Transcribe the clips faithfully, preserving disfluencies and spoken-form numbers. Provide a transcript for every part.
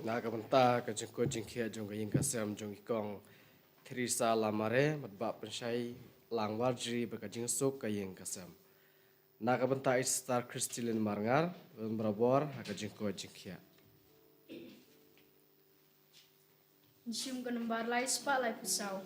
Na ka bynta ka jingkoit jingkhiah jong ka ïing ka sem jong i kong Theresa Lamare, mat ba pynshai lang warji ba ka jingsuk ka ïing ka sem. Na ka bynta i Sister Christine Marngar, ban barabor ha ka jingkoit jingkhiah. Shim ka nambar lai spah lai phew saw.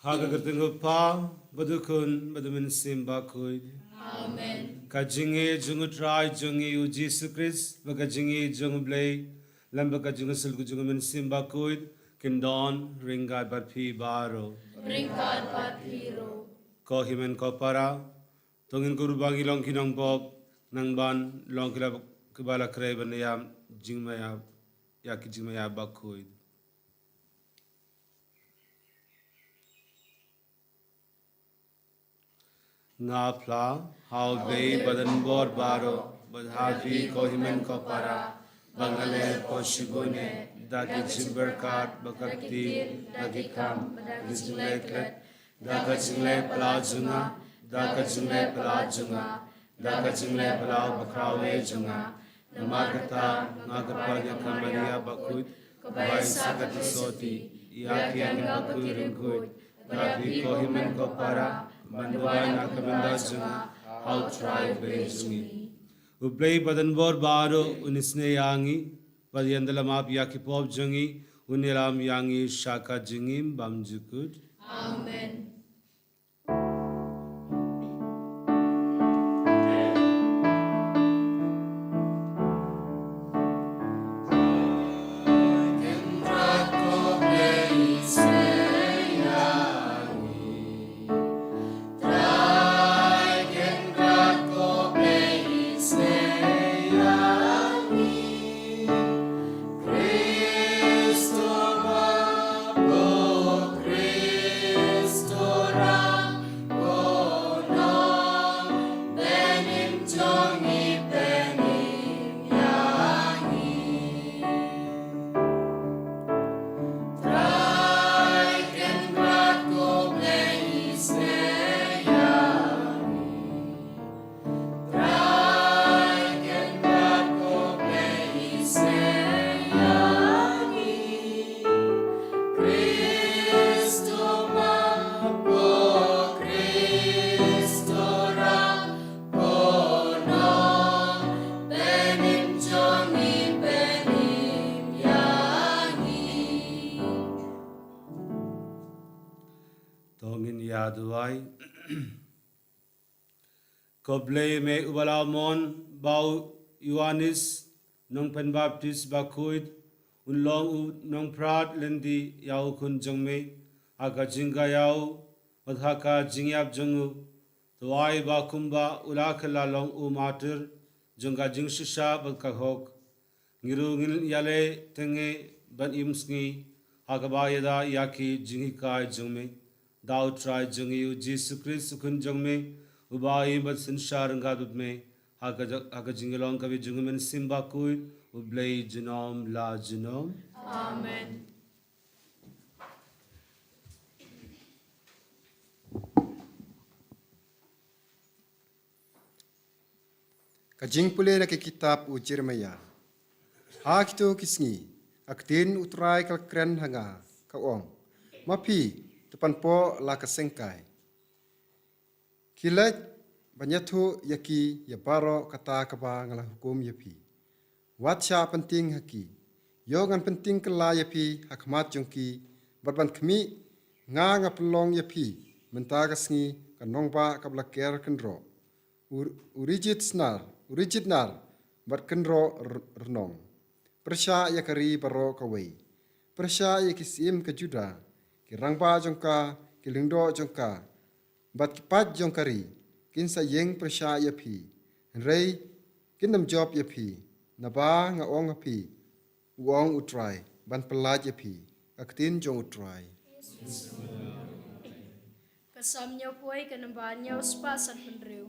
Ha ka kyrteng u Kpa, bad u Khun, bad u Mynsiem Bakhuid. Amen. Ka jingïeit jong u Trai jong ngi u Jisu Khrist, bad ka jingïeit jong u Blei, lem bad ka jingïasyllok jong u Mynsiem Bakhuid, kin don ryngkat bad phi baroh. Ryngkat bad phi ruh. Ko hynmen ko para, to ngin kyrpad ba ngin long ki nongpop, nang ban long ki la, ki ba la khrei ban ïa jingma ïa, ïa ki jingma ïa bakhuid. Nga phla ha U Blei Badonbor baroh, bad ha phi ko hynmen ko para, ba nga la leh shibun eh, da ki jingpyrkhat, bad ka ktien, da ki kam, da ki jingleh klet, da ka jingleh palat jong nga, da ka jingleh palat jong nga, da ka jingleh palat bakhraw eh jong nga. Namar kata, nga kyrpad ïa ka Maria bakhuid, kaba ai sa ka jingsotti ïa ki angel bad ki riewkhuid, bad ïa phi ko hynmen ko para, ban duwai na ka bynta jong nga ha U Trai U Blei jong ngi. U Blei Badonbor baroh un isynei ïa ngi, bad un ïa la map ïa ki pop jong ngi, un ïalam ïa ngi sha ka jingim bymjukut. Amen. To ngin ïa duwai. Ko Blei me uba la mon ba u Ïoannis nongpynbaptis bakhuid un long u nongprat lynti ïa u Khun jong me, ha ka jingkyrkhu bad ha ka jingïap jong u, to ai ba kumba u la kylla long u martyr, jong ka jingshisha bad ka hok. Ngi ruh ngin ïaleh teng bad im sngi ha kaba ïada ïa ki jinghikai jong me. Da U Trai jong ngi U Jisu Khrist U Khun jong me, uba im bad synshar ryngkat bad me ha ka, ha ka jingïalong kaba jong U Mynsiem Bakhuid, U Blei junom la junom. Amen. Ka jingpule na ka kitab u Jeremiah. Ha kito ki sngi, ka ktien U Trai ka la kren ha nga, ka ong: Ma phi, to pan poh la ka syngkai. Khie leit ban ïathuh ïa ki ïa baroh kata kaba nga la hukum ïa phi. Wat shah pyntieng ha ki. Ïoh ngan pyntieng kylla ïa phi ha khmat jong ki, bad ban khmih, nga nga pynlong ïa phi mynta ka sngi ka nongbah kaba la ker kynroh, u, u rijit snar, u rijit nar, bad kynroh r-, rnong. Pyrshah ïa ka ri baroh kawei. Pyrshah ïa ki syiem ka Judah, ki rangbah jong ka, ki lyngdoh jong ka, bad ki paid jong ka ri, kin sa ïeng pyrshah ïa phi. Hynrei kin ym jop ïa phi, naba nga ong ha phi, u ong U Trai, ban pyllait ïa phi. Ka ktien jong U Trai. Ka Salm hynñiewphew wei, ka namba hynñiewspah sanphew hynriew.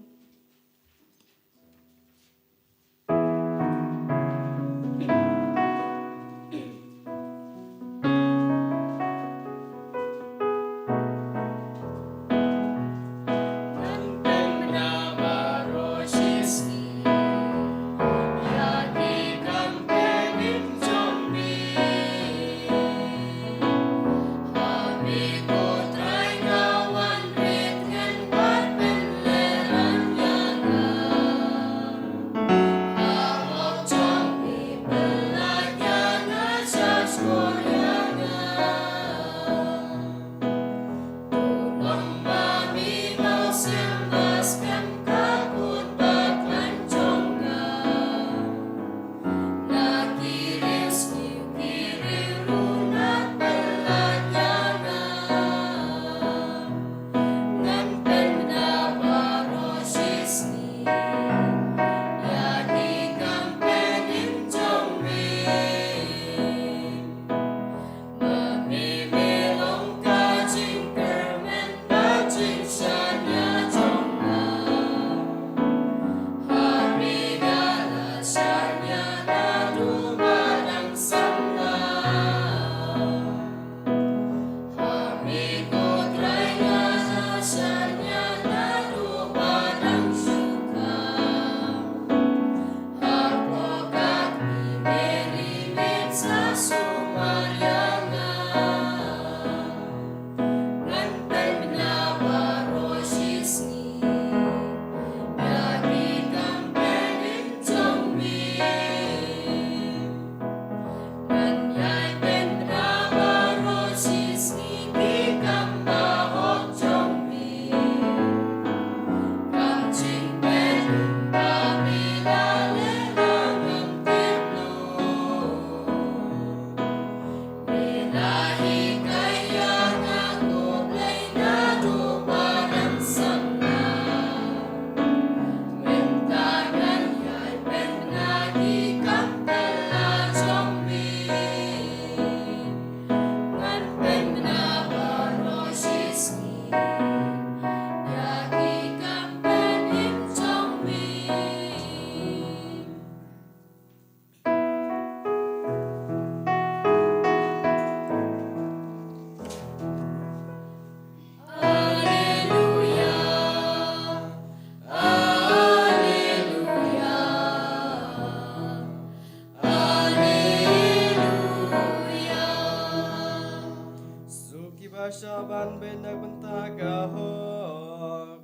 Suk kiba shah ban beit na ka bynta ka hok,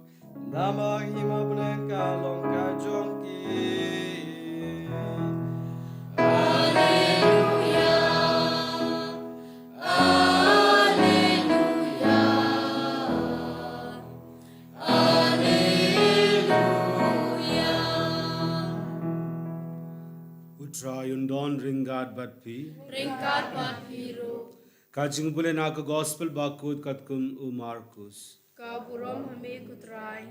namar ka hima bneng ka long ka jong ki. Alleluia, alleluia, alleluia. U Trai un don ryngkat bad phi. Ryngkat bad phi ruh. Ka jingpule na ka Gospel Bakhuid katkum u Markus. Ka burom ha me ko Trai.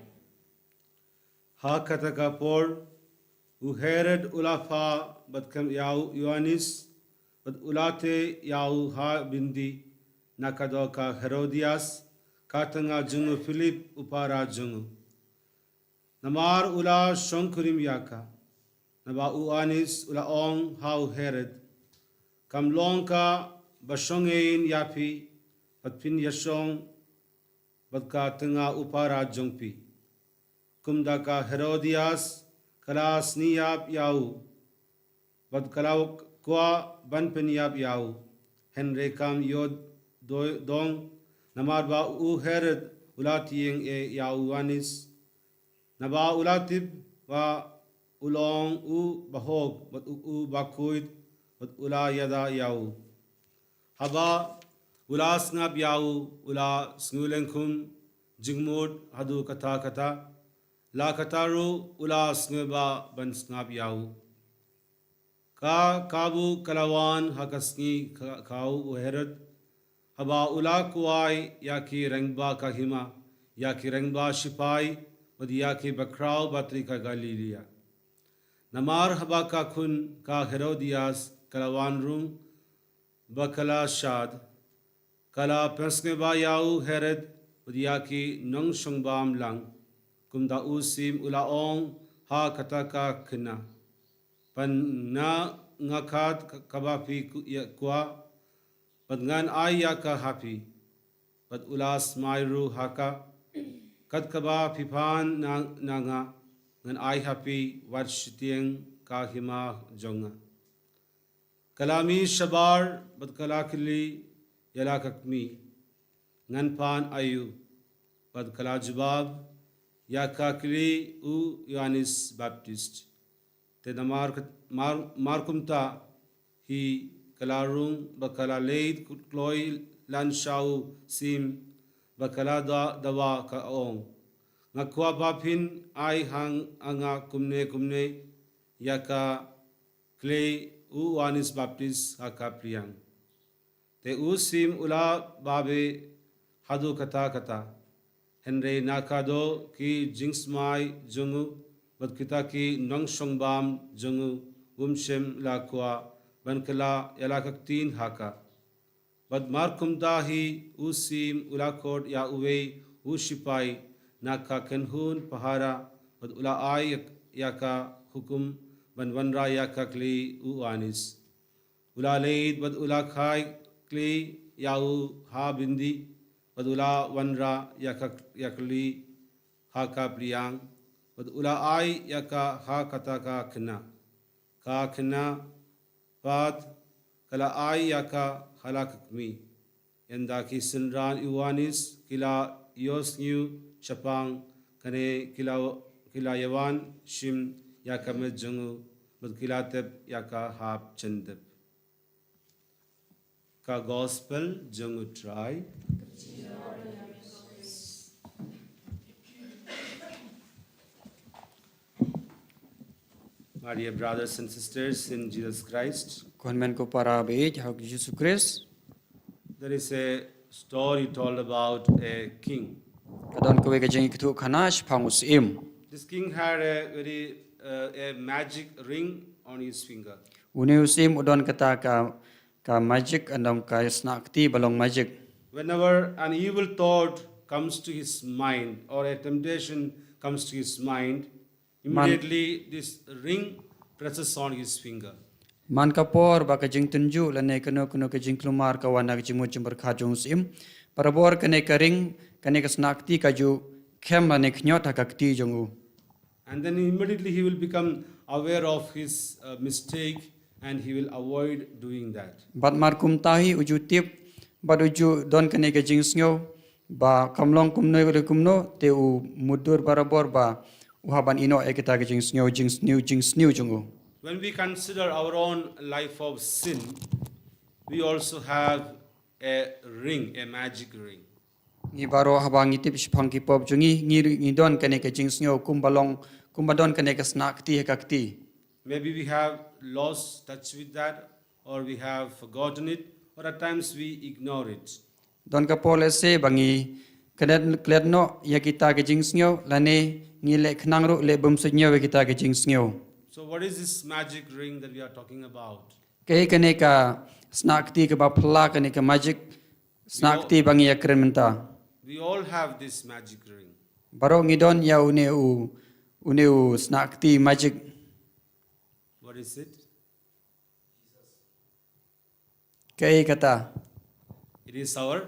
Ha kata ka por, U Herod u la phah bad kem ïa u Ïoannis, bad u la teh ïa u ha byndi, na ka doh ka Herodias, ka tnga jong u Philip u para jong u. Namar u la shongkurim ïa ka. Naba u Ïoannis u la ong ha u Herod, kam long ka ba shongin ïa phi, bad phin ïa shong bad ka tnga u para jong phi. Kumta ka Herodias ka la sniap ïa u, bad ka la kwah ban pynïap ïa u, hynrei kam ïoh doi- dong, namar ba u Herod u la tieng eh ïa u Ïoannis. Naba u la tip ba u long u bahok, bad u, u bakhuid, bad u la ïada ïa u. Haba u la sngap ïa u, u la sngewlengkhum jingmut haduh katta katta. La katta ruh u la sngewbha ban sngap ïa u. Ka kabu ka la wan ha ka sngi ka, ka u Herod, haba u la kwai ïa ki rangbah ka hima, ïa ki rangbah shipai, bad ïa ki bakhraw batri ka Galilaïa. Namar haba ka khun ka Herodias ka la wan rung, ba ka la shad, ka la pynsngewbha ïa u Herod bad ïa ki nongshongbam lang. Kumta u Sim u la ong ha kata ka khynnah, "Pan na nga kat ka- kaba phi ku- ïa kwah, bad ngan ai ïa ka ha phi." Bad u la smai ruh ha ka, "Kat kaba phi pan na, na nga, ngan ai ha phi wat shiteng ka hima jong nga." Ka la mih shabar bad ka la kylli ïa la ka kmie, "Ngan pan aïu?" Bad ka la jubab, "Ïa ka kylli u Ïoannis Baptist." Te namar ka- mar- mar kumta hi ka la rung bad ka la leit kloi lan sha u Sim, bad ka la da- dawa ka ong, "Nga kwah ba phin ai ha nga kumne kumne ïa ka kylli u Ïoannis Baptist ha ka pliang." Te u Sim u la babe haduh katta katta. Hynrei na ka doh ki jingsmai jong u bad kita ki nongshongbam jong u, um shym la kwah ban kylla ïa la ka ktien ha ka. Bad mar kumta hi u Sim u la khot ïa uwei u shipai na ka kynhun pahara, bad u la ai ïa ka hukum ban wanrah ïa ka kylli u Ïoannis. U la leit bad u la kha kylli ïa u ha byndi, bad u la wanrah ïa ka- ïa ka kylli ha ka pliang, bad u la ai ïa ka ha kata ka khynnah. Ka khynnah pat ka la ai ïa ka ha la ka kmie. Ynda ki synran u Ïoannis ki la ïohsngew shaphang kane, ki la- ki la ïawan shim ïa ka met jong u, bad ki la tep ïa ka hap jyndep. Ka Gospel jong u Trai. My dear brothers and sisters in Jesus Christ, ko hynmen ko para baieit ha u Jisu Khrist. There is a story told about a king. Ka don kawei ka jingïathuhkhana shaphang u syiem. This king had a very, uh, a magic ring on his finger. Une u syiem u don kata ka, ka magic, ka don ka sniap kti ba long magic. Whenever an evil thought comes to his mind or a temptation comes to his mind, Man- immediately this ring presses on his finger. Man ka por ba ka jingtynjuh lane kano kano ka jingkulmar ka wan na ka jingmut jingpyrkhat jong u syiem, barabor kane ka ring, kane ka sniap kti ka ju khem lane khñiot ha ka kti jong u. And then immediately he will become aware of his, uh, mistake and he will avoid doing that. Bad mar kumta hi u ju tip, bad u ju don kane ka jingsngew ba kam long kumno re kumno, te u mutdur barabor ba u hap ban ïehnoh ïa kita ka jingsngew, jingsniew, jingsniew jong u. When we consider our own life of sin, we also have a ring, a magic ring. Ngi baroh haba ngi tip shaphang ki pop jong ngi, ngi, ngi don kane ka jingsngew kumba long, kumba don kane ka sniap kti ha ka kti. Maybe we have lost touch with that, or we have forgotten it, or at times we ignore it. Don ka por lehse ba ngi klet, klet noh ïa kita ka jingsngew, lane ngi leh khnang ruh leh bymsuidñiew ïa kita ka jingsngew. So, what is this magic ring that we are talking about? Kaei kane ka snak kti kaba phylla, kane ka magic snak kti ba ngi ïa kren mynta? We all have this magic ring. Baroh ngi don ïa une u, une u snak kti magic. What is it? Kaei kata? It is our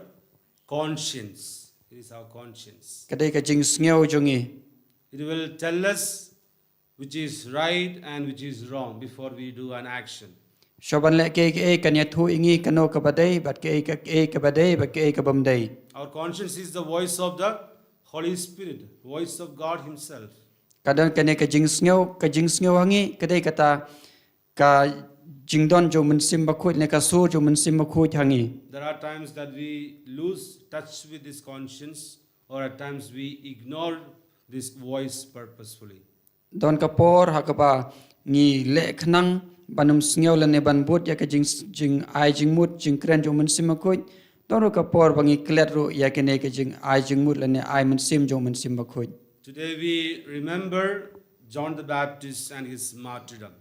conscience. It is our conscience. Ka dei ka jingsngew jong ngi. It will tell us which is right and which is wrong before we do an action. Shuwa ban leh kaei kaei kan ïathuh ïa ngi kano kaba dei bad kaei kaei kaba dei bad kaei kabym dei. Our conscience is the voice of the Holy Spirit, voice of God Himself. Ka don kane ka jingsngew, ka jingsngew ha ngi ka dei kata ka jingdon jong u Mynsiem Bakhuid ne ka sur jong u Mynsiem Bakhuid ha ngi. There are times that we lose touch with this conscience, or at times we ignore this voice purposefully. Don ka por ha kaba ngi leh khnang ban ym sngew lane ban bud ïa ka jing, jingai jingmut jingkren jong u Mynsiem Bakhuid. Don ruh ka por ba ngi klet ruh ïa kane ka jingai jingmut lane ai mynsiem jong u Mynsiem Bakhuid. Today we remember John the Baptist and his martyrdom.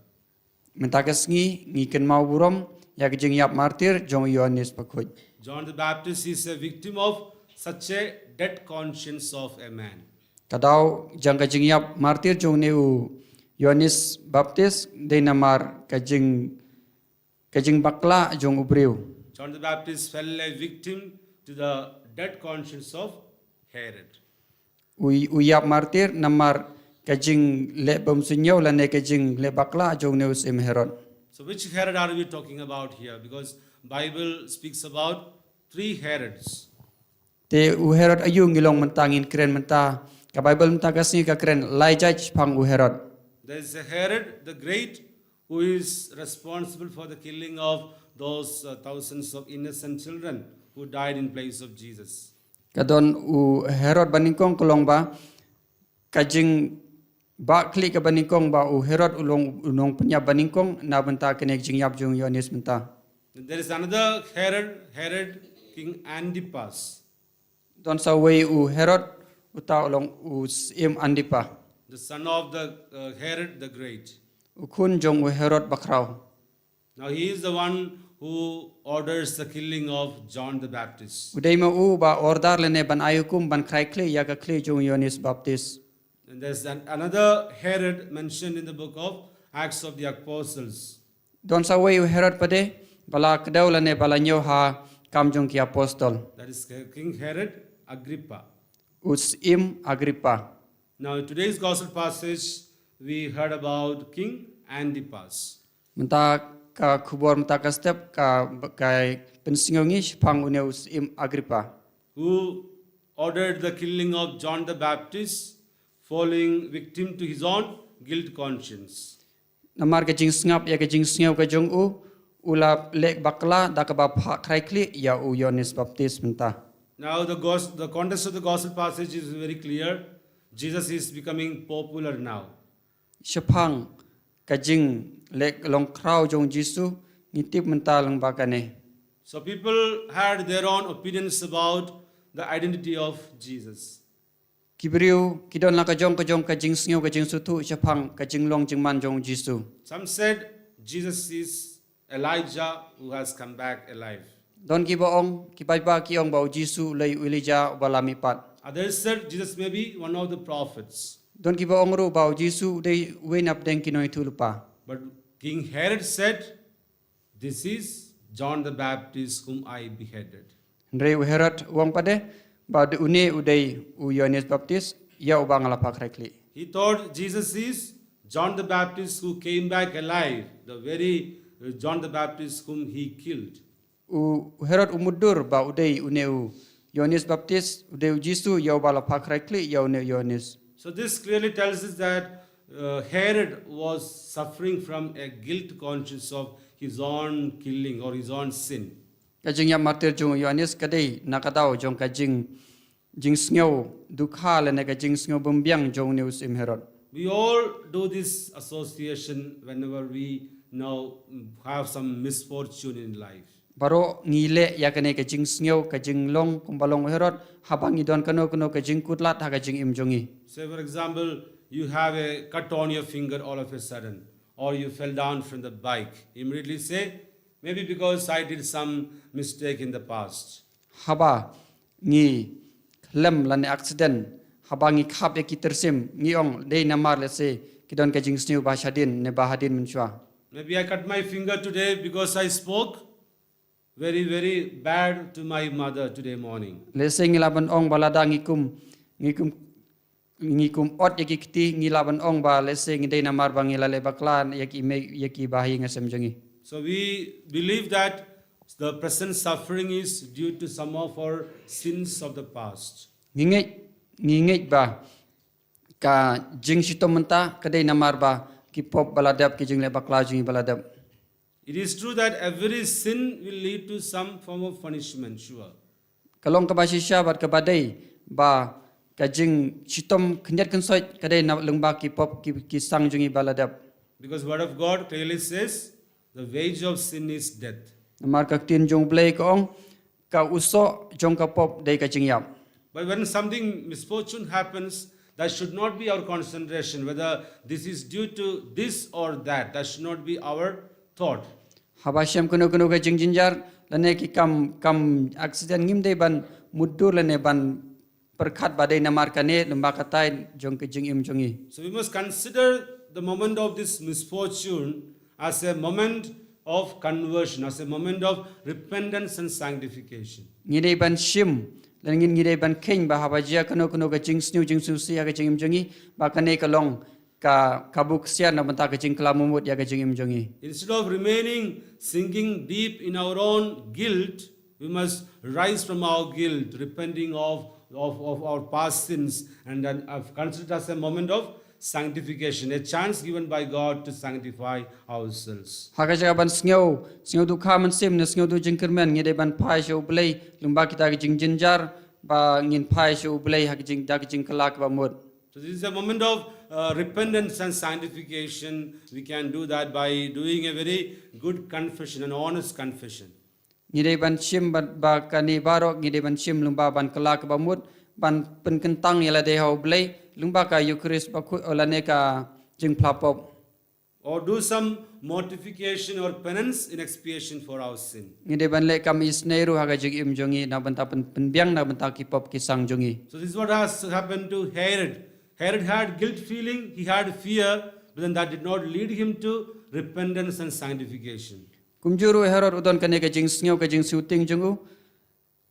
Mynta ka sngi ngi kynmaw burom ïa ka jingïap martir jong u Ïoannis Bakhuid. John the Baptist is a victim of such a dead conscience of a man. Ka daw jong ka jingïap martir jong une u Ïoannis Baptist dei namar ka jing, ka jingbakla jong u briew. John the Baptist fell a victim to the dead conscience of Herod. U, u ïap martir namar ka jingleh bymsuidñiew lane ka jingleh bakla jong une u syiem Herod. So which Herod are we talking about here? Because Bible speaks about three Herods. Te u Herod aïu ngi long mynta, ngin kren mynta? Ka Bible mynta ka sngi ka kren lai jait shaphang u Herod. There is a Herod the Great who is responsible for the killing of those uh, thousands of innocent children who died in place of Jesus. Ka don u Herod banyngkong ka long ba ka jingbakla kaba nyngkong ba u Herod u long u nongpynïap banyngkong na bynta kane ka jingïap jong u Ïoannis mynta. There is another Herod, Herod King Antipas. Don sa uwei u Herod, uta u long u syiem Antipa. The son of the uh, Herod the Great. U khun jong u Herod bakhraw. Now he is the one who orders the killing of John the Baptist. U dei ma u ba order lane ban ai hukum ban khrai khlieh ïa ka khlieh jong u Ïoannis Baptist. And there's an, another Herod mentioned in the book of Acts of the Apostles. Don sa uwei u Herod pat de ba la kdew lane ba la ñiew ha Kam jong ki Apostol. That is King Herod Agrippa. U syiem Agrippa. Now, in today's gospel passage, we heard about King Antipas, Mynta ka khubor mynta ka step ka, ka pynsngew ngi shaphang une u syiem Agrippa, who ordered the killing of John the Baptist, falling victim to his own guilt conscience. Namar ka jingsngap ïa ka jingsngew ka jong u, u la leh bakla da kaba phah khrai khlieh ïa u Ïoannis Baptist mynta. Now, the, gos- the context of the gospel passage is very clear. Jesus is becoming popular now. Shaphang ka jingleh long khraw jong u Jisu, ngi tip mynta lang ba kane. So, people had their own opinions about the identity of Jesus. Ki briew ki don la ka jong ka jong ka jingsngew ka jingsngewthuh shaphang ka jinglong jingman jong u Jisu. Some said Jesus is Elijah who has come back alive. Don kiba ong, ki paidbah ki ong ba u Jisu u dei u Elijah uba la mihpat. Others said Jesus may be one of the prophets. Don kiba ong ruh ba u Jisu u dei uwei na pdeng ki nongïathuhlypa. But King Herod said, "This is John the Baptist whom I beheaded." Hynrei u Herod u ong pat de ba une u dei u Ïoannis Baptist ïa uba nga la phah khrai khlieh. He thought Jesus is John the Baptist who came back alive, the very uh, John the Baptist whom he killed. U Herod u mutdur ba u dei une u Ïoannis Baptist, u dei u Jisu ïa uba la phah khrai khlieh ïa une u Ïoannis. So this clearly tells us that uh, Herod was suffering from a guilt conscience of his own killing or his own sin. Ka jingïap martir jong u Ïoannis ka dei na ka daw jong ka jing, jingsngew dukha lane ka jingsngew bymbiang jong une u syiem Herod. We all do this association whenever we now have some misfortune in life. Baroh ngi leh ïa kane ka jingsngew ka jinglong kumba long u Herod haba ngi don kano kano ka jingkut lad ha ka jingim jong ngi. Say, for example, you have a cut on your finger all of a sudden. or you fell down from the bike. Immediately say, "Maybe because I did some mistake in the past." Haba ngi khlem lane accident, haba ngi khap ïa ki tyrsim, ngi ong dei namar lehse ki don ka jingsniew ba shadien ne ba hadien mynshuwa. Maybe I cut my finger today because I spoke very, very bad to my mother today morning. Lehse ngi lah ban ong ba lada ngi kum ngi kum ngi kum ot ïa ki kti, ngi lah ban ong ba lehse ngi dei namar ba ngi la leh bakla ïa ki mei ïa ki bahaïing hasem jong ngi. So we believe that the present suffering is due to some of our sins of the past. Ngi ngeit ngi ngeit ba ka jingshitom mynta ka dei namar ba ki pop ba la dep, ki jingleh bakla jong ngi ba la dep. It is true that every sin will lead to some form of punishment, sure. Ka long kaba shisha bad kaba dei ba ka jingshitom khyndiat khynsoit ka dei na lyngba ki pop ki, ki sang jong ngi ba la dep. Because Word of God clearly says, "The wage of sin is death." Namar ka ktien jong U Blei ka ong, ka usoh jong ka pop dei ka jingïap. But when something misfortune happens, that should not be our concentration, whether this is due to this or that. That should not be our thought. Haba shem kano kano ka jingjynjar lane ki kam kam accident, ngim dei ban mutdur lane ban pyrkhat ba dei namar kane lyngba katai jong ka jingim jong ngi. So we must consider the moment of this misfortune as a moment of conversion, as a moment of repentance and sanctification. Ngi dei ban shim lane ngi dei ban kheiñ ba haba jia kano kano ka jingsniew jingsngewsih ha ka jingim jong ngi, ba kane ka long ka kabu ksiar na bynta ka jingkylla mut ïa ka jingim jong ngi. Instead of remaining sinking deep in our own guilt, we must rise from our guilt, repenting of, of, of our past sins, and then, uh, consider it as a moment of sanctification, a chance given by God to sanctify ourselves. Ha ka jaka ban sngew sngew dukha mynsiem ne sngew duh jingkyrmen, ngi dei ban phai sha U Blei lyngba kita ki jingjynjar, ba ngin phai sha U Blei ha ka jing da ka jingkylla kaba mut. So this is a moment of, uh, repentance and sanctification. We can do that by doing a very good confession, an honest confession. Ngi dei ban shim ba, ba kane baroh ngi dei ban shim lyngba ban kylla kaba mut, ban pynkyntang ïa lade ha U Blei lyngba ka Eucharist bakhuid lane ka jingphla pop. Or do some mortification or penance in expiation for our sin. Ngi dei ban leh kam isynei ruh ha ka jingim jong ngi na bynta pyn, pynbiang na bynta ki pop ki sang jong ngi. So this is what has happened to Herod. Herod had guilt feeling, he had fear, but then that did not lead him to repentance and sanctification. Kumjuh ruh Herod u don kane ka jingsngew ka jingsheptieng jong u.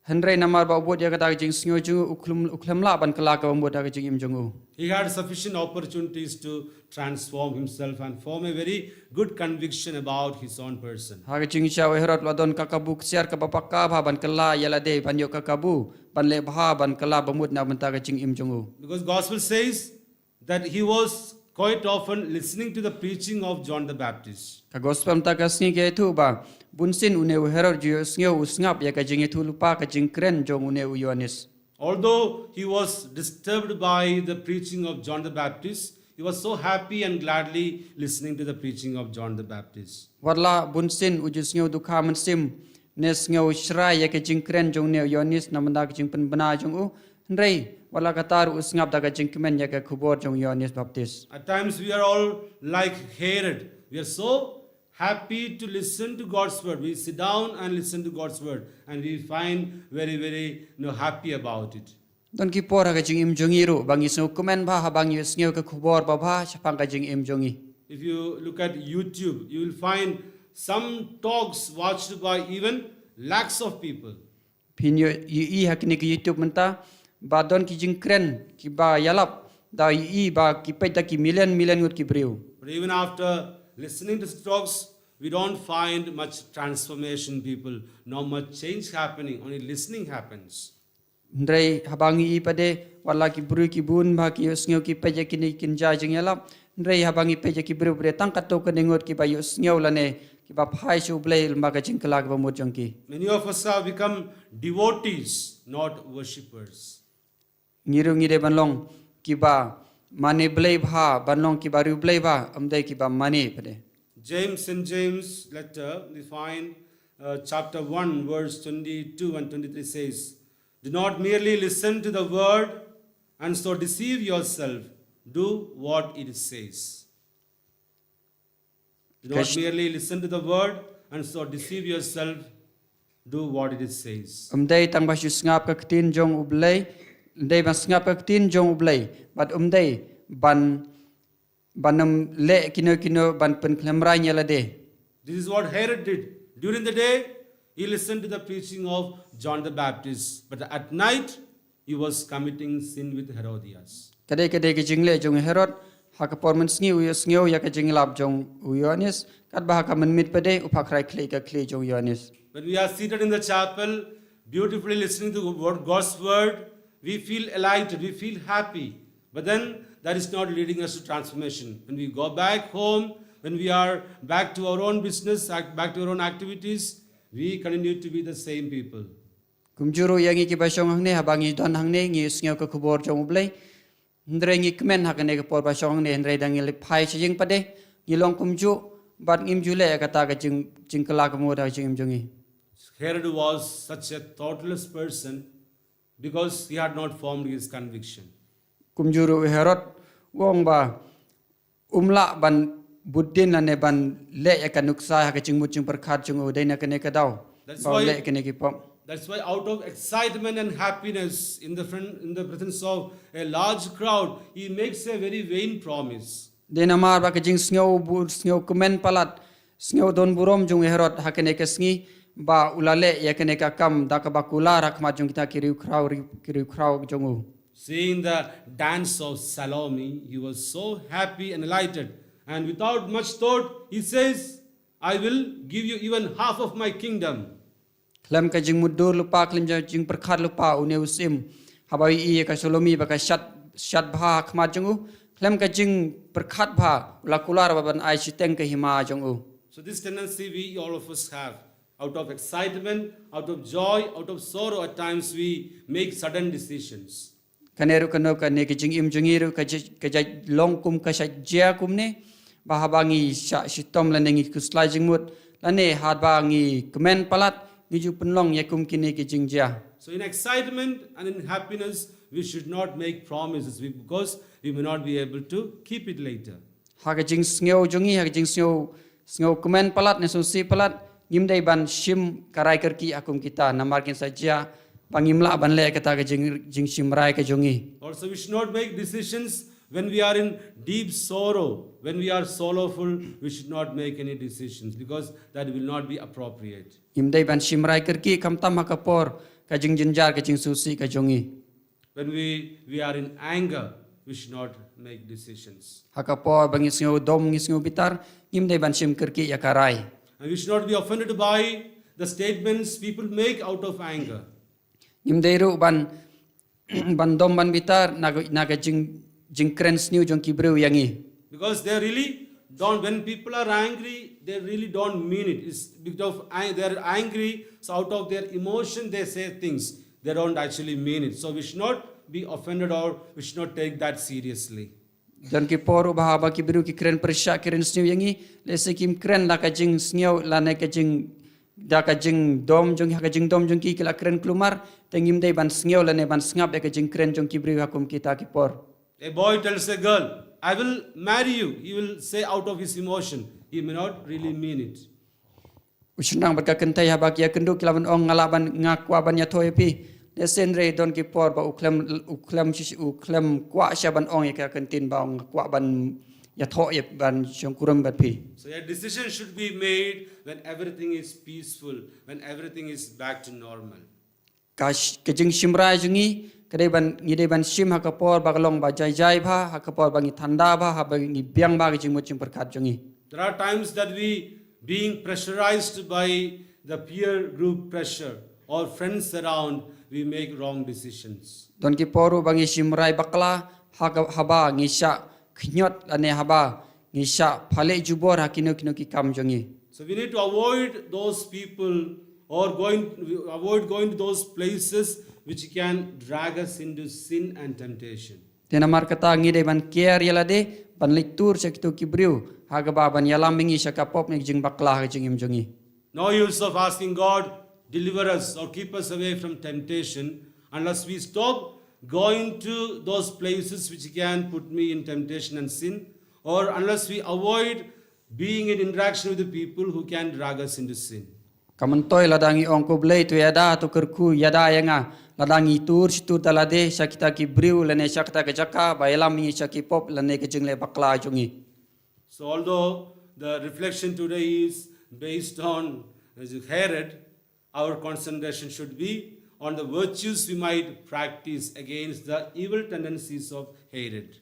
Hynrei namar ba u bud ïa kata ka jingsngew jong u, u khlem, u khlem lah ban kylla kaba mut ha ka jingim jong u. He had sufficient opportunities to transform himself and form a very good conviction about his own person. Ha ka jingshisha u Herod u la don ka kabu ksiar kaba paka bha ban kylla ïa lade, ban ïoh ka kabu ban leh bha, ban kylla ba mut na bynta ka jingim jong u. Because gospel says that he was quite often listening to the preaching of John the Baptist. Ka gospel mynta ka sngi ka ïathuh ba bunsien une u Herod ju ïohsngew, u sngap ïa ka jingïathuhlypa, ka jingkren jong une u Ïoannis. Although he was disturbed by the preaching of John the Baptist, he was so happy and gladly listening to the preaching of John the Baptist. Wat la bunsien u ju sngew dukha mynsiem ne sngew shrai ïa ka jingkren jong une u Ïoannis na bynta ka jingpynbna jong u, hynrei wat la kata ruh u sngap da ka jingkmen ïa ka khubor jong u Ïoannis Baptist. At times we are all like Herod. We are so happy to listen to God's word. We sit down and listen to God's word, and we find very, very, you know, happy about it. Don ki por ha ka jingim jong ngi ruh ba ngi sngewkmen bha haba ngi ïohsngew ka khubor babha shaphang ka jingim jong ngi. If you look at YouTube, you will find some talks watched by even lakhs of people. Phin ïoh, ïohi ha kine ki YouTube mynta ba don ki jingkren kiba ïalap da ïohi ba ki peit da ki million million ngut ki briew. But even after listening to talks, we don't find much transformation, people. Not much change happening, only listening happens. Hynrei haba ngi ïohi pat de, wat la ki briew ki bun bha ki ïohsngew, ki peit ïa kine ki kynja jingïalap, hynrei haba ngi peit ïa ki briew pat de, tang katto katne ngut kiba ïohsngew lane kiba phai sha U Blei lyngba ka jingkylla kaba mut jong ki. Many of us have become devotees, not worshippers. Ngi ruh ngi dei ban long kiba mane Blei bha, ban long kiba riewblei bha, ym dei kiba mane pat de. James, in James letter, we find, uh, chapter one, verse twenty-two and twenty-three says, "Do not merely listen to the word and so deceive yourself. Do what it says." Do not merely listen to the word and so deceive yourself. Do what it says. Um dei tang ba shu sngap ka ktien jong U Blei, um dei ba sngap ka ktien jong U Blei, bad um dei ban ban ym leh kino kino ban pynkhlem rai ïa lade. This is what Herod did. During the day, he listened to the preaching of John the Baptist, but at night, he was committing sin with Herodias. Kadei kadei ka jingleh jong Herod, ha ka por mynsngi u ïohsngew ïa ka jinglap jong u Ïoannis, katba ha ka mynmiet pat de u phah khrai khlieh ka khlieh jong u Ïoannis. When we are seated in the chapel, beautifully listening to what God's word, we feel elated, we feel happy. But then that is not leading us to transformation. When we go back home, when we are back to our own business, act- back to our own activities, we continue to be the same people. Kumjuh ruh ïa ngi kiba shong hangne, haba ngi don hangne ngi sngew ka khubor jong U Blei. Hynrei ngi kmen ha kane ka por ba shong hangne, hynrei da ngi leit phai sha ïing pat de ngi long kumjuh, bad ngim ju leh kata ka jing jingkylla ka mut ha ka jingim jong ngi. Herod was such a thoughtless person because he had not formed his conviction. Kumjuh ruh Herod u ong ba um lah ban bud dien lane ban leh ïa ka nuksa ha ka jingmut jingpyrkhat jong u, dei na kane ka daw ba u leh kane ki pop. That's why, out of excitement and happiness in the, front, in the presence of a large crowd, he makes a very vain promise. Dei namar ba ka jingsngew bud, sngew kmen palat, sngew don burom jong u Herod ha kane ka sngi, ba u la leh ïa kane ka kam da kaba kular ha khmat jong kita ki riewkhraw, riewkhraw jong u. Seeing the dance of Salome, he was so happy and delighted. And without much thought, he says, I will give you even half of my kingdom. Khlem ka jingmutdur lypa, khlem ka jingpyrkhat lypa, une u syiem, haba u ïohi ïa ka Salome ba ka shad, shad bha ha khmat jong u, khlem ka jingpyrkhat bha, u la kular ba ban ai shiteng ka hima jong u. So this tendency we all of us have. Out of excitement, out of joy, out of sorrow, at times we make sudden decisions. Kane ruh kano kane ka jingim jong ngi ruh ka jait, ka jait long kum ka shait jia kumne, ba haba ngi shah shitom lane ngi khuslai jingmut, lane haba ngi kmen palat, ngi ju pynlong ïa kum kine ki jingjia. So in excitement and in happiness, we should not make promises, we- because we may not be able to keep it later. Ha ka jingsngew jong ngi, ha ka jingsngew, sngew kmen palat ne sngewsih palat, ngim dei ban shim ka rai kyrkieh ha kum kita, namar kin sa jia ba ngim lah ban leh kata ka jing, jingshim rai ka jong ngi. Also, we should not make decisions when we are in deep sorrow. When we are sorrowful, we should not make any decisions because that will not be appropriate. Ngim dei ban shim rai kyrkieh khamtam ha ka por ka jingjynjar, ka jingsngewsih ka jong ngi. When we, we are in anger, we should not make decisions. Ha ka por ba ngi sngew dom, ngi sngew bitar, ngim dei ban shim kyrkieh ïa ka rai. And we should not be offended by the statements people make out of anger. Ngim dei ruh ban, ban dom ban bitar na ka, na ka jing, jingkren sniew jong ki briew ïa ngi. Because they really don't, when people are angry, they really don't mean it. It's because of ang- they're angry, so out of their emotion they say things. They don't actually mean it. So we should not be offended or we should not take that seriously. Don ki por ruh ba haba ki briew ki kren pyrshah, kren sniew ïa ngi, lehse kim kren da ka jingsngew lane ka jing, da ka jingdom jong, ha ka jingdom jong ki ki la kren kulmar, te ngim dei ban sngew lane ban sngap ïa ka jingkren jong ki briew ha kum kita ki por. A boy tells a girl, I will marry you. He will say out of his emotion. He may not really mean it. U shynrang bad ka kynthei haba ki ïakynduh ki la ban ong, nga lah ban, nga kwah ban ïathoh ïa phi. Lehse hynrei don ki por ba u khlem, u khlem shi-, u khlem kwah sha ban ong ïa ka ktien ba nga kwah ban ïathoh ïa, ban shongkurim bad phi. So a decision should be made when everything is peaceful, when everything is back to normal. Ka sh-, ka jingshim rai jong ngi ka dei ban, ngi dei ban shim ha ka por ba ka long ba jai jai bha, ha ka por ba ngi thanda bha, haba ngi biang bha ka jingmut jingpyrkhat jong ngi. There are times that we, being pressurized by the peer group pressure or friends around, we make wrong decisions. Don ki por ruh ba ngi shim rai bakla, ha ka, haba ngi shah khñiot lane haba ngi shah phaleh jubor ha kino kino ki kam jong ngi. So we need to avoid those people or going, avoid going to those places which can drag us into sin and temptation. Te namar kata ngi dei ban kiar ïa lade, ban leit tur sha kito ki briew, ha kaba ban ïalam ïa ngi sha ka pop ne jingbakla ha ka jingim jong ngi. No use of asking God, deliver us or keep us away from temptation, unless we stop going to those places which can put me in temptation and sin, or unless we avoid being in interaction with the people who can drag us into sin. Ka myntoi lada ngi ong ko Blei to ïada, to kyrkhu, ïada ïa nga, lada ngi tur shi tur da lade sha kita ki briew lane sha kita ka jaka ba ïalam ïa ngi sha ki pop lane ka jingleh bakla jong ngi. So although the reflection today is based on, uh, Herod, our concentration should be on the virtues we might practice against the evil tendencies of Herod.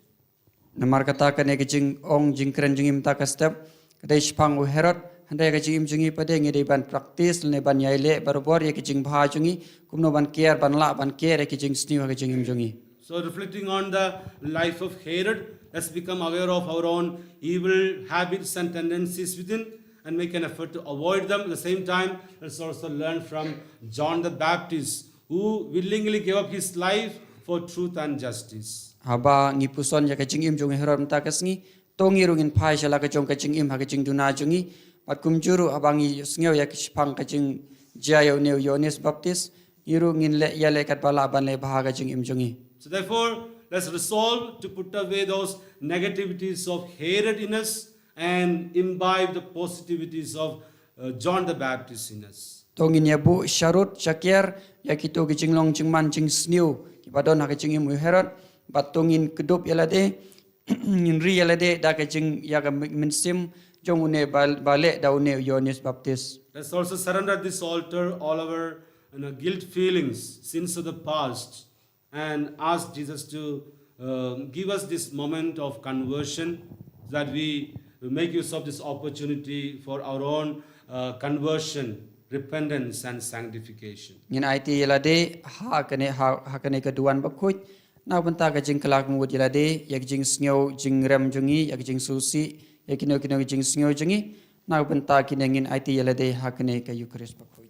Namar kata kane ka jingong jingkren jong ngi mynta ka step ka dei shaphang u Herod, hynrei ka jingim jong ngi pat de ngi dei ban practice lane ban ïai leh barabor ïa ka jingbha jong ngi, kumno ban kiar, ban lah ban kiar ïa ka jingsniew ha ka jingim jong ngi. So reflecting on the life of Herod, let's become aware of our own evil habits and tendencies within and make an effort to avoid them. At the same time, let's also learn from John the Baptist, who willingly gave up his life for truth and justice. Haba ngi puson ïa ka jingim jong u Herod mynta ka sngi, to ngi ruh ngin phai sha la ka jong ka jingim ha ka jingduna jong ngi, bad kumjuh ruh haba ngi sngew ïa ka shaphang ka jingjia ïa une u Ïoannis Baptist, ngi ruh ngin leh ïaleh katba lah ban leh bha ha ka jingim jong ngi. So therefore, let's resolve to put away those negativities of Herod in us and imbibe the positivities of, uh, John the Baptist in us. To ngin ïa buh sharud shakiar ïa kito ki jinglong jingman jingsniew kiba don ha ka jingim u Herod, bad to ngin kdup ïa lade, ngin ri ïa lade da ka jing ïa ka mynsiem jong une ba, ba leh da une u Ïoannis Baptist. Let's also surrender at this altar all our, you know, guilt feelings, sins of the past, and ask Jesus to, uh, give us this moment of conversion, that we make use of this opportunity for our own, uh, conversion, repentance, and sanctification. Ngin aiti ïa lade ha kane, ha, ha kane ka duwan bakhuid na ka bynta ka jingkylla kynwut ïa lade ïa ka jingsngew jingrem jong ngi, ïa ka jingsngewsih ïa kino kino ka jingsngew jong ngi. Na ka bynta kine ngin aiti ïa lade ha kane ka Eucharist bakhuid.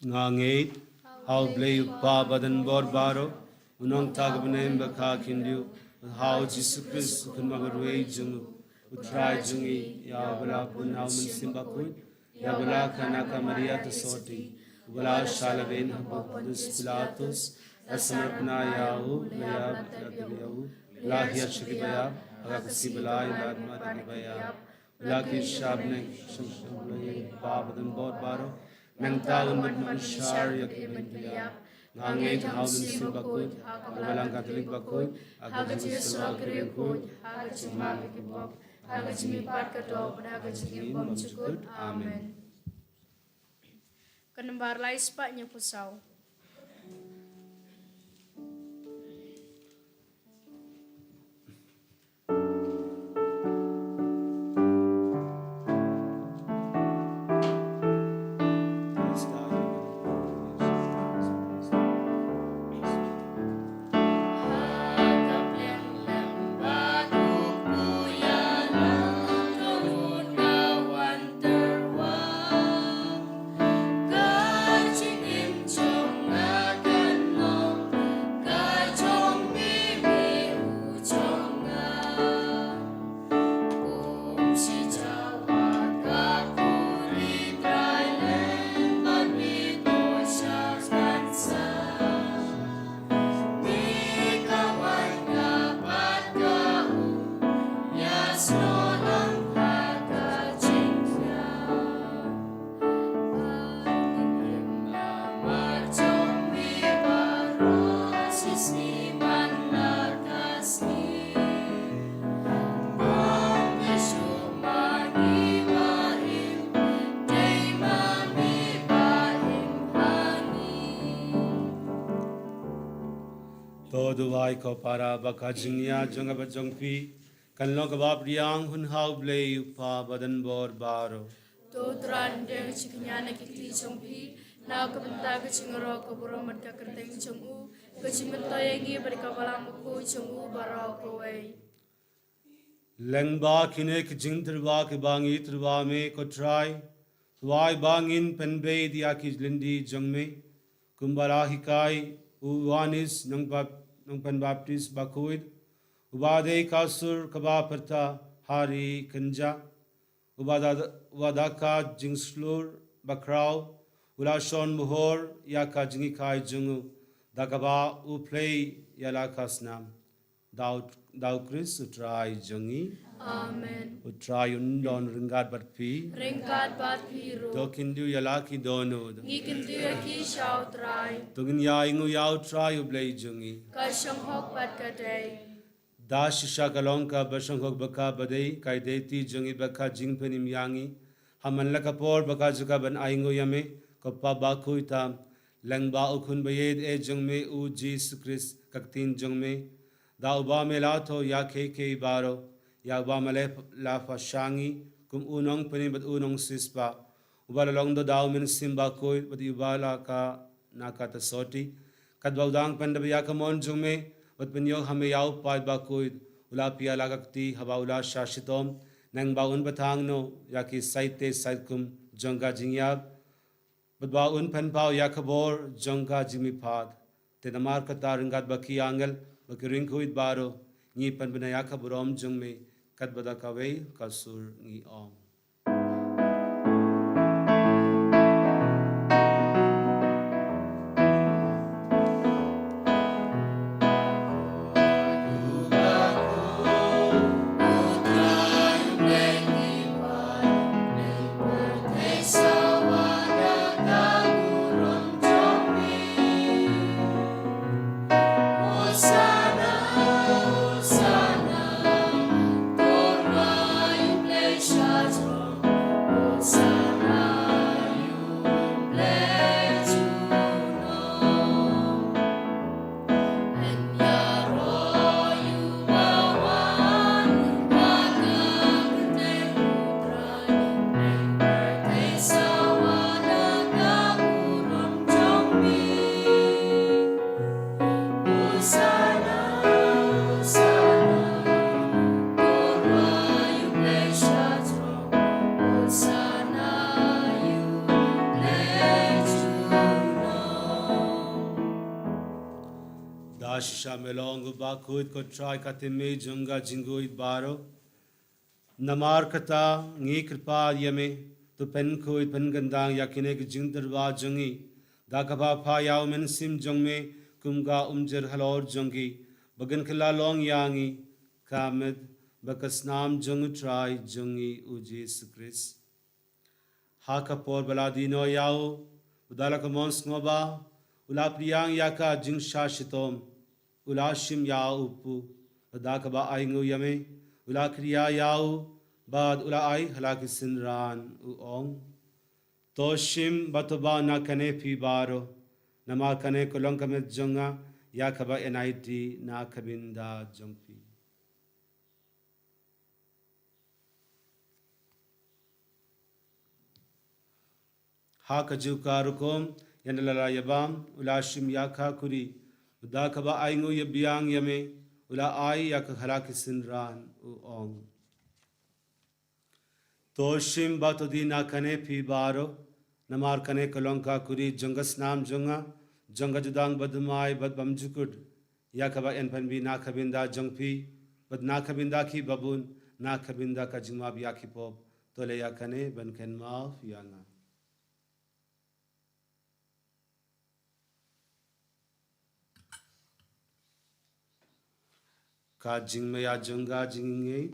Nga ngeit ha U Blei U Kpa badonbor baroh, U Nongtaka bneng bakha khyndiat, ha U Jisu Khrist U Khun Marwei jong U, U Trai jong ngi, ïa uba la bun ha U Mynsiem Bakhuid, ïa uba la kha na ka Maria Theisotti, uba la shah lehbeiñ ha u Pontius Pilatus, la samar kyrpang ïa u, la ïap, la tep ïa u, la hiar sha kiba ïap, ha ka sngi ba lai, la ïathuh ïa kiba ïap, la kiew sha bneng, sha U Blei U Kpa badonbor baroh, nangta un mad ban shah ïa ki bym ïap. Nga ngeit ha U Mynsiem Bakhuid, ha ka Balang Katholik bakhuid, ha ka jingïasyllok ki riewkhuid, ha ka jingmap ïa ki pop, ha ka jingmihpat ka doh, bad ha ka jingim bymjukut. Amen. Ka nombar lai spah hynñiewphew saw. To duwai ko para ba ka jingïaid jong nga bad jong phi kan long kaba pdiang hun ha U Blei U Kpa badonbor baroh. To Trai, ngi dang shu kñia na ki kti jong phi, na ka bynta ka jingïaroh ka burom bad ka kyrteng jong u, ka jingmyntoi ïa ngi bad ka Balang Bakhuid jong u baroh kawei. Lyngba kine ki jingtyrwa kiba ngi tyrwa me ko Trai, tyrwa ba ngin pynbeit ïa ki lynti jong me, kumba la hikai u Ïoannis nongbap-, nongpynbaptis bakhuid, uba dei ka sur kaba pyrta, Hari Kynja, uba da, uba da ka jingshlur bakhraw u la shon mohor ïa ka jinghikai jong u, da kaba u plie ïa la ka snam. Da u, da u Khrist u Trai jong ngi. Amen. U Trai un don ryngkat bad phi. Ryngkat bad phi ruh. To kynduh ïa la ki dohnud. Ngi kynduh ïa ki sha u Trai. To ngin ïa ainguh ïa u Trai u Blei jong ngi. Ka shong hok bad ka dei. Da shisha ka long kaba shong hok bad kaba dei, ka ïeid ti jong ngi bad ka jingpynim ïa ngi. Ha man la ka por bad ka jaka ban ainguh ïa me, ko Pa bakhuid tam, lyngba u Khun ba ïeit eh jong me u Jisu Khrist, ka ktien jong me. Da uba me la thoh ïa kiei kiei baroh, ïa uba me la, la pynshah ngi kum u nongpynim bad u nongsiewspah. Uba la long da u Mynsiem Bakhuid bad uba la ka na ka ta soti. Katba u dang pyndep ïa ka mon jong me bad pynïoh ha me ïa u Paid Bakhuid, u la plie la ka kti haba u la shah shitom, nangba un bathang noh ïa ki saite saitkum jong ka jingïap, bad ba un pynpaw ïa ka bor jong ka jingmihpat. Te namar kata ryngkat bad ki angel bad ki riewkhuid baroh, ngi pynbna ïa ka burom jong me, katba da kawei ka sur ngi ong. Da shisha me long u bakhuid ko Trai, ka thymmei jong ka jingkhuid baroh. Namar kata ngi kyrpad ïa me, to pynkhuid pynkyndang ïa kine ki jingtyrwa jong ngi, da kaba pha ïa u Mynsiem jong me kum ka umjir halor jong ki, ba kin kylla long ïa ngi ka met bad ka snam jong u Trai jong ngi u Jisu Khrist. Ha ka por ba la die noh ïa u, u da la ka mon sngewbha, u la pdiang ïa ka jingshah shitom, u la shim ïa u pu, da kaba ainguh ïa me, u la kyrïa ïa u, bad u la ai ha la ki synran, u ong. To shim bad to bah na kane phi baroh, namar kane ka long ka met jong nga, ïa kaba yn aiti na ka bynta jong phi. Ha kajuh ka rukom, ïa na la la ïa bam, u la shim ïa ka khuri, da kaba ainguh ïa biang ïa me, u la ai ïa ka ha la ki synran, u ong. To shim bad to die na kane phi baroh, namar kane ka long ka khuri jong ka snam jong nga, jong ka jutang bathymmai bad bymjukut, ïa kaba yn pynbha na ka bynta jong phi, bad na ka bynta ki babun, na ka bynta ka jingmap ïa ki pop. To leh ïa kane ban kynmaw ïa nga. Ka jingmih ïa jong ka jingngeit.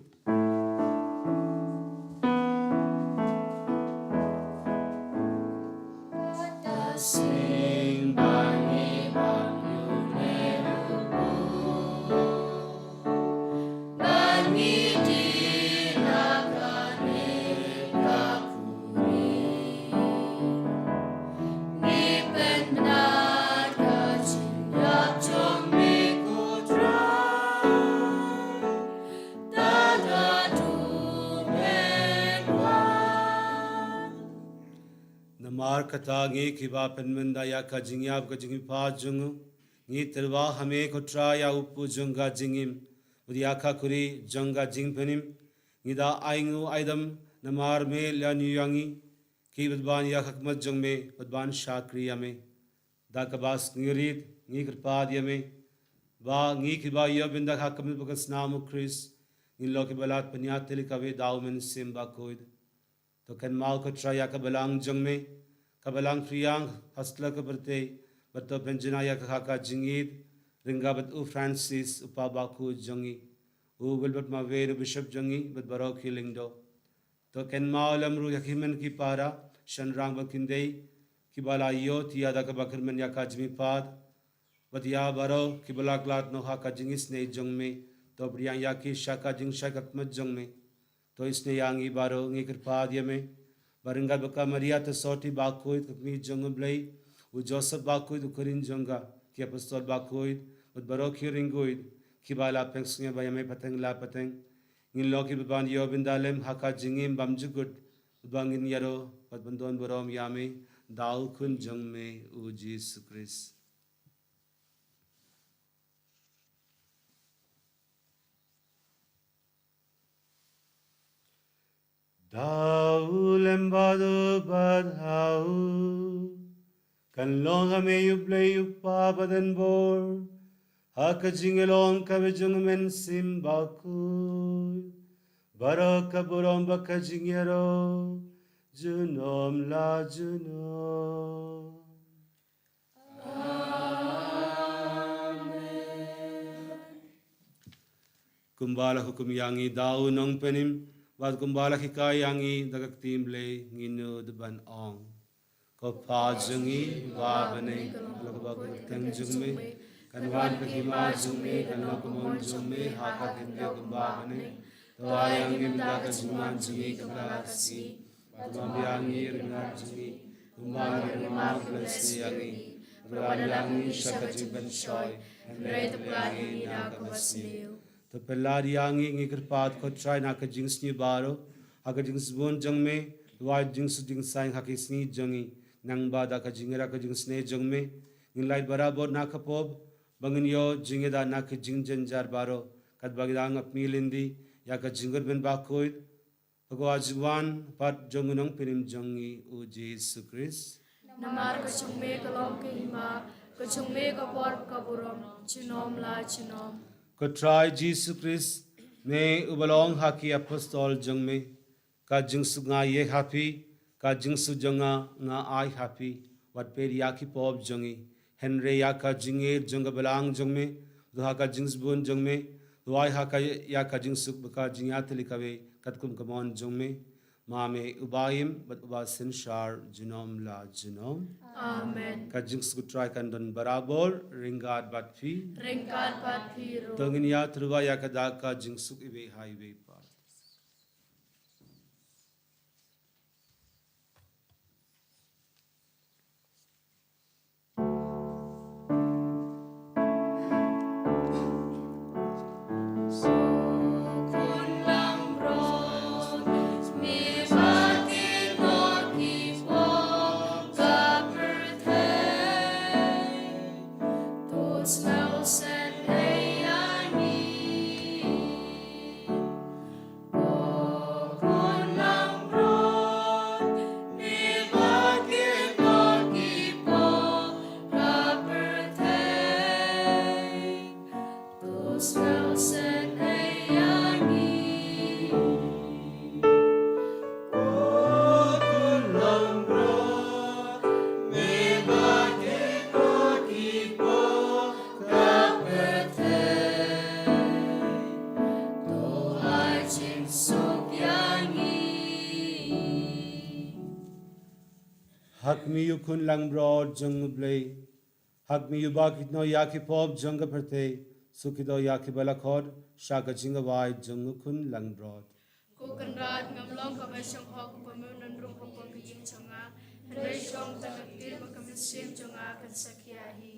Namar kata ngi kiba pynmynda ïa ka jingïap ka jingmihpat jong u, ngi tyrwa ha me ko Trai ïa u pu jong ka jingim, bad ïa ka khuri jong ka jingpynim, ngi da ainguh aidam namar me la ñiew ïa ngi, ki bad ban ïa ka khmat jong me, bad ban shakri ïa me. Da kaba sngewrit ngi kyrpad ïa me, ba ngi kiba ïoh bynta ha ka met bad ka snam u Khrist, Ngin long kiba la pynïatylli kawei da u Mynsiem Bakhuid. To kynmaw ko Trai ïa ka balang jong me, ka balang phriang ha sla ka pyrthei, bad to pynjngai ïa ka ha ka jingïeid, ryngkat bad u Francis, u Papa bakhuid jong ngi, u Wilbert Mawei, u Bishop jong ngi, bad baroh ki lyngdoh. To kynmaw lem ruh ïa ki hynmen ki para, shynrang bad khyndai, kiba la ïoh ïa da kaba kyrmen ïa ka jingmihpat, bad ïa baroh kiba la khlad noh ha ka jingisynei jong me, to pdiang ïa ki sha ka jingshai khadmat jong me. To isynei ïa ngi baroh, ngi kyrpad ïa me, ba ryngkat bad ka Maria Theisotti bakhuid ka kmie jong u Blei, u Joseph bakhuid u khun jong ka, ki apostol bakhuid, bad baroh ki riewkhuid, kiba la pynsngewbha ïa me pateng la pateng, ngin long kiba ban ïoh bynta lem ha ka jingim bymjukut, bad ba ngin ïaroh bad ban don burom ïa me da u Khun jong me u Jisu Khrist. Da u lem bad u bad ha u, kan long ha me u Blei u Kpa badan bor, ha ka jingïalong kaba jong u Mynsiem Bakhuid, baroh ka burom bad ka jingïaroh, junom la junom. Kumba la hukum ïa ngi da u Nongpynim, bad kumba la hikai ïa ngi da ka ktien Blei, ngin nud ban ong: Ko Kpa jong ngi ba ha bneng, la kaba kyrteng jong me, kan wan ka hima jong me, kan long ka mon jong me ha ka khyndew kumba ha bneng. To ai ïa ngi mynta ka jingman jong ngi kaba la ka sngi, bad to ïam ïa ngi ryngkat jong ngi, kumba ngi ïam ïa ki ba la isynei ïa ngi, bad ym wan ïa ngi sha ka jingpynshoi, hynrei to pynïar ïa ngi na kaba sniew. To pynlait ïa ngi, ngi kyrpad ko Trai, na ka jingsniew baroh, ha ka jingsbun jong me, to ai jingsuk jingsaiñ ha ki sngi jong ngi, nangba da ka jingïarap ka jingisynei jong me, ngin lait barabor na ka pop, ba ngin ïoh jingïada na ka jingjynjar baroh, katba ngi dang ap mihlynti ïa ka jingkyrmen bakhuid, ha ka jingwan pat jong u Nongpynim jong ngi u Jisu Khrist. Namar ka jong me ka long ka hima, ka jong me ka por ka burom, junom la junom. Ko Trai Jisu Khrist, me uba la ong ha ki apostol jong me: Ka jingsuk nga ïa ha phi, ka jingsuk jong nga nga ai ha phi. Wat peit ïa ki pop jong ngi, hynrei ïa ka jingïeit jong ka balang jong me, to ha ka jingsbun jong me, to ai ha ka, ïa ka jingsuk bad ka jingïatylli kawei, katkum ka mon jong me. Ma me uba im bad uba synshar junom la junom. Amen. Ka jingsuk u Trai kan don barabor ryngkat bad phi. Ryngkat bad phi ruh. To ngin ïathuh ïa ka da ka jingsuk iwei ha iwei pat. Ha khmih ïa u Khun langbrot jong u Blei. Ha khmih ïa u ba kit noh ïa ki pop jong ka pyrthei, suk kit noh ïa ki ba la khot sha ka jingawai jong u Khun langbrot. Ko Kynrad, ngam long kaba shong hok ba men nongrung hapoh ka ïing jong nga, hynrei shong tang ha ka ktien ba ka mynsiem jong nga kan sa khia hi.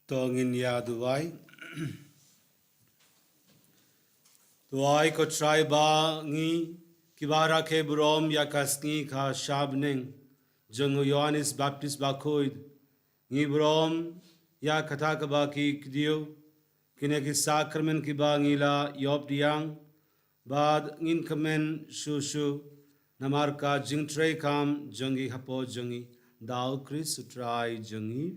To ngin ïa duwai. Duwai ko Trai ba ngi kiba rakhe burom ïa ka sngi ka sha bneng jong u Ïoannis Baptist Bakhuid. Ngi burom ïa kata kaba ki kdew kine ki sakramen kiba ngi la ïoh pdiang bad ngin kmen shuh shuh namar ka jingtrei kam jong ngi hapoh jong ngi da u Khrist u Trai jong ngi.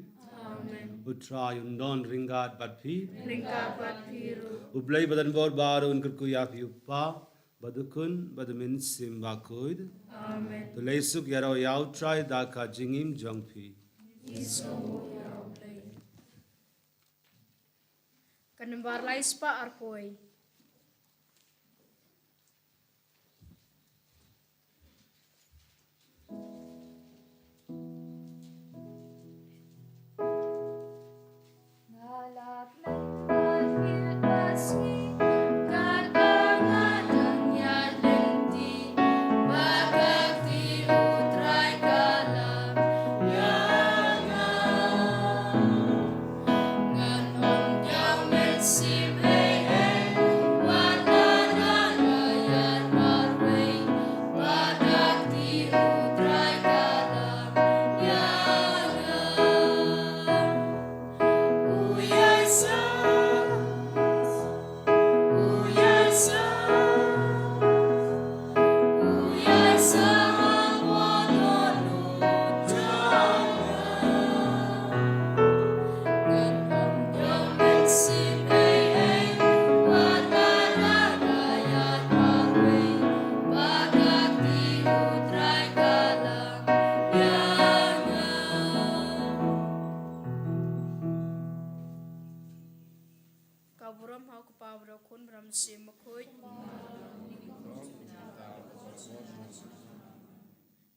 Amen. U Trai un don ryngkat bad phi. Ryngkat bad phi ruh. U Blei ba don bor baroh un kyrkhu ïa phi u Kpa bad u Khun bad u Mynsiem Bakhuid. Amen. To leit suk ïaroh ïa u Trai da ka jingim jong phi. Ka nombar lai spah arphew. Ka burom ha u Kpa bad u Khun bad u Mynsiem Bakhuid.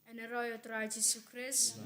Yn ïaroh ïa u Trai Jisu Khrist.